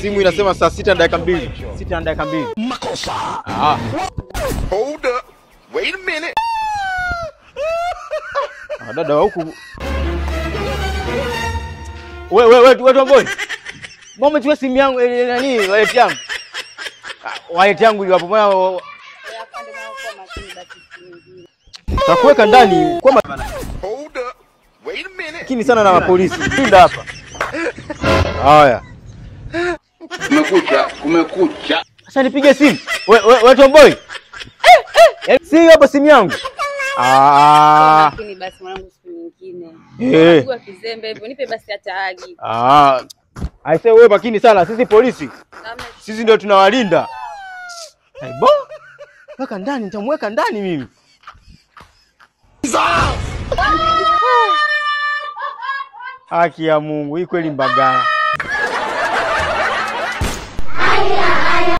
Simu inasema saa 6:02. 6:02. Makosa. Hold up. Wait a minute. Dada huku. Wewe tomboy. Mbona umechukua simu yangu nani wallet yangu? Wallet yangu iliwapo mbona takuweka ndani kwa Hold up. Wait a minute. Lakini sana na polisi. Pinda hapa. Haya. Kumekucha, kumekucha. Sasa nipige simu. Wewe tomboy. Si hapo simu yangu. Lakini basi mwanangu siku nyingine. Unapigwa kizembe hivyo, nipe basi hata agi. Aise wewe makini sana, sisi polisi. Sisi ndio tunawalinda. Aibo. Weka ndani, nitamweka ndani mimi. Haki ya Mungu, hii kweli Mbagala.